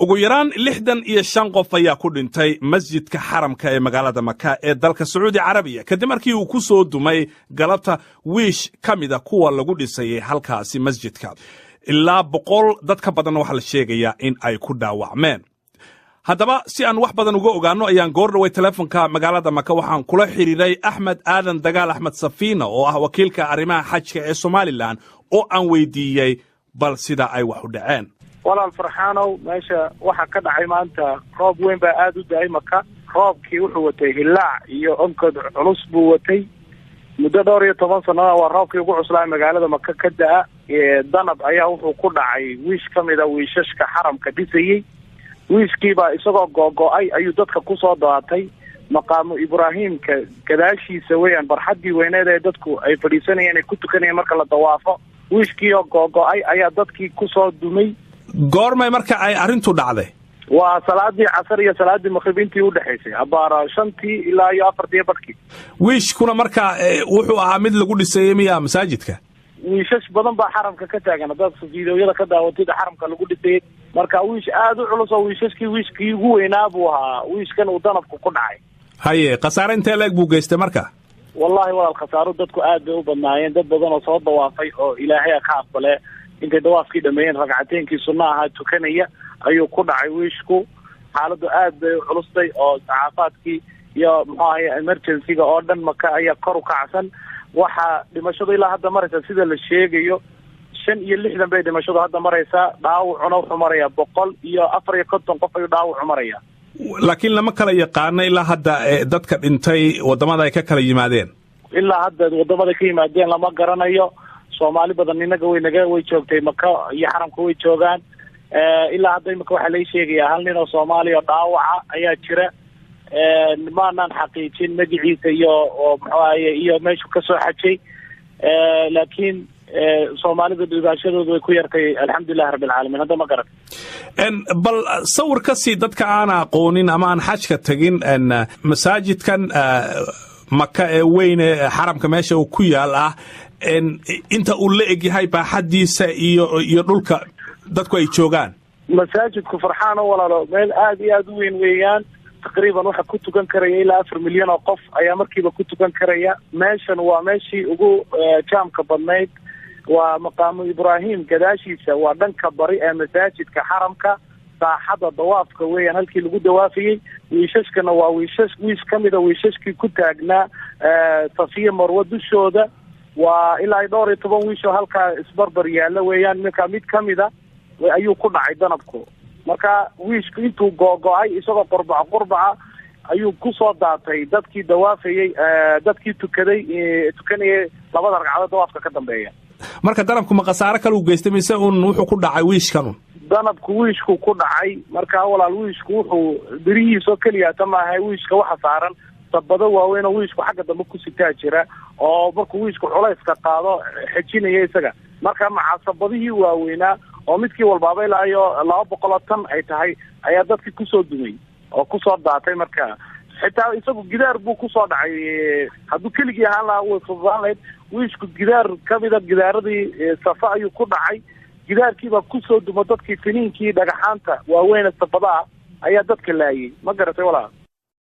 Ugu yaraan 65 qof ayaa ku dhintay masjidka Xaramka ee magaalada Maka ee dalka Sacuudi Carabiya, kadib markii uu ku soo dumay galabta wiish ka mida kuwa lagu dhisayay halkaasi masjidka. Ilaa 100 dad ka badanna waxaa la sheegayaa in ay ku dhaawacmeen. Haddaba, si aan wax badan uga ogaanno, ayaan goor dhaway telefonka magaalada Maka waxaan kula xidhiiray Axmed Aadan Dagaal, Axmed Safiina, oo ah wakiilka arrimaha xajka ee Somaliland, oo aan weydiiyey bal sida ay wax u dhaceen. Walaal Farxaanow, meesha waxaa ka dhacay maanta roob weyn baa aada u da-ay Maka. Roobkii wuxuu watay hillaac iyo onkod culus buu watay. Muddo dhowr iyo toban sanada waa roobkii ugu cuslaa magaalada Maka ka da-a. Danab ayaa wuxuu ku dhacay wiish ka mida wiishashka xaramka dhisayey. Wiishkiibaa isagoo googo-ay ayuu dadka kusoo daatay. Maqaamu Ibraahimka gadaashiisa weeyaan, barxaddii weyneed ee dadku ay fadhiisanayeen, ay ku tukanayeen marka la dawaafo. Wiishkiioo googo-ay ayaa dadkii kusoo dumay. Goormay marka ay arrintu dhacday? Waa salaadii casar iyo salaadii maqrib intii udhexaysay, abaara 5tii ilaa iyo 4tii barhkii. Wiishkuna marka wuxuu ahaa mid lagu dhisayey miya masaajidka? Wiishash badan baa xaramka ka taagan, haddaad fiideoyada ka daawatid, xaramka lagu dhisayey. Marka wiish aada u culus oo wiishashkii wiishkii ugu weynaa buu ahaa wiishkan uu danabku ku dhacay. Haye, khasaare intee leeg buu geystay marka? Wallahi walaal, khasaaro dadku aad bay u badnaayeen. Dad badan oo soo dawaafay oo Ilaahay ka aqbale, intay dawaafkii dhameeyeen ragcateenkii sunna ahaa tukanaya ayuu ku dhacay wiishku. Xaaladdu aad bay u culustay oo caafaadkii iyo muxuu ahay emergency-ga oo dhan Maka ayaa kor u kacsan. Waxaa dhimashadu ilaa hadda maraysaa, sida la sheegayo, 65 bay dhimashadu hadda maraysaa. Dhaawacuna wuxuu marayaa 154 qof ayuu dhaawacu maraya. Laakiin lama kala yaqaano ilaa hadda dadka dhintay waddamada ay ka kala yimaadeen? Ilaa hadda waddamada ka yimaadeen lama garanayo. Soomaali badan inaga way naga way joogtay Maka iyo xaramka way joogaan. Ilaa hadda imika waxaa lai sheegayaa hal nin oo Soomaaliya oo dhaawaca ayaa jira. Maanaan xaqiijin magaciisa iyo muxuu ahaye iyo meeshuu kasoo xajay, laakiin Soomaalida dhibaashadooda way ku yartay, alxamdulilahi rabbi alcaalamiin, hadda ma garan. Bal sawir ka sii dadka aan aqoonin ama aan xajka tagin masaajidkan Maka ee weyn ee xaramka meesha uu ku yaal ah, inta uu la egyahay baaxadiisa iyo dhulka dadku ay joogaan. Masaajidku, Farxaan oo walaalo, meel aada iyo aada u weyn weeyaan. Taqriiban waxaa ku tukan karaya ilaa 4 milyan oo qof ayaa markiiba ku tukan karaya. Meeshan waa meeshii ugu jaamka badnayd. Waa Maqaamu Ibraahim gadaashiisa, waa dhanka bari ee masaajidka xaramka, saaxada dawaafka weeyaan, halkii lagu dawaafayey. Wiishashkana waa wiishash, wiish kamida wiishashkii ku taagnaa Safiya Marwo dushooda. Waa ilaa dhowr iyo toban wiish oo halkaa isbarbar yaalla weeyaan. Marka mid kamida ayuu ku dhacay danabku. Marka wiishku intuu googo-ay isagoo qurbaco qurbaca ayuu kusoo daatay dadkii dawaafayey, dadkii tukaday, tukanayay labada ragcadood dawaafka ka dambeeya. Marka danabku ma khasaare kale u geystay mise un wuxuu ku dhacay wiishkan un? Danabku wiishku ku dhacay. Marka walaal, wiishku wuxuu birihiisoo keliyaata maaha. Wiishka waxa saaran sabado waaweyn oo wiishku xagga dambe ku sitaa jira, oo markuu wiishku culayska qaado xejinaya isaga. Marka macasabadihii waaweynaa oo midkii walbaaba ilaa iyo 200 oo tan ay tahay ayaa dadkii kusoo dumay oo kusoo daatay. Marka xitaa isagu gidaar buu kusoo dhacay. Hadduu keligii ahaan lahaa way fududaan lahayd. Wiishku gidaar kamida gidaaradii Safa ayuu ku dhacay. Gidaarkiibaa kusoo dumo dadkii, finiinkii dhagaxaanta waaweyne sabadaha ayaa dadka laayay. Ma garatay walaal?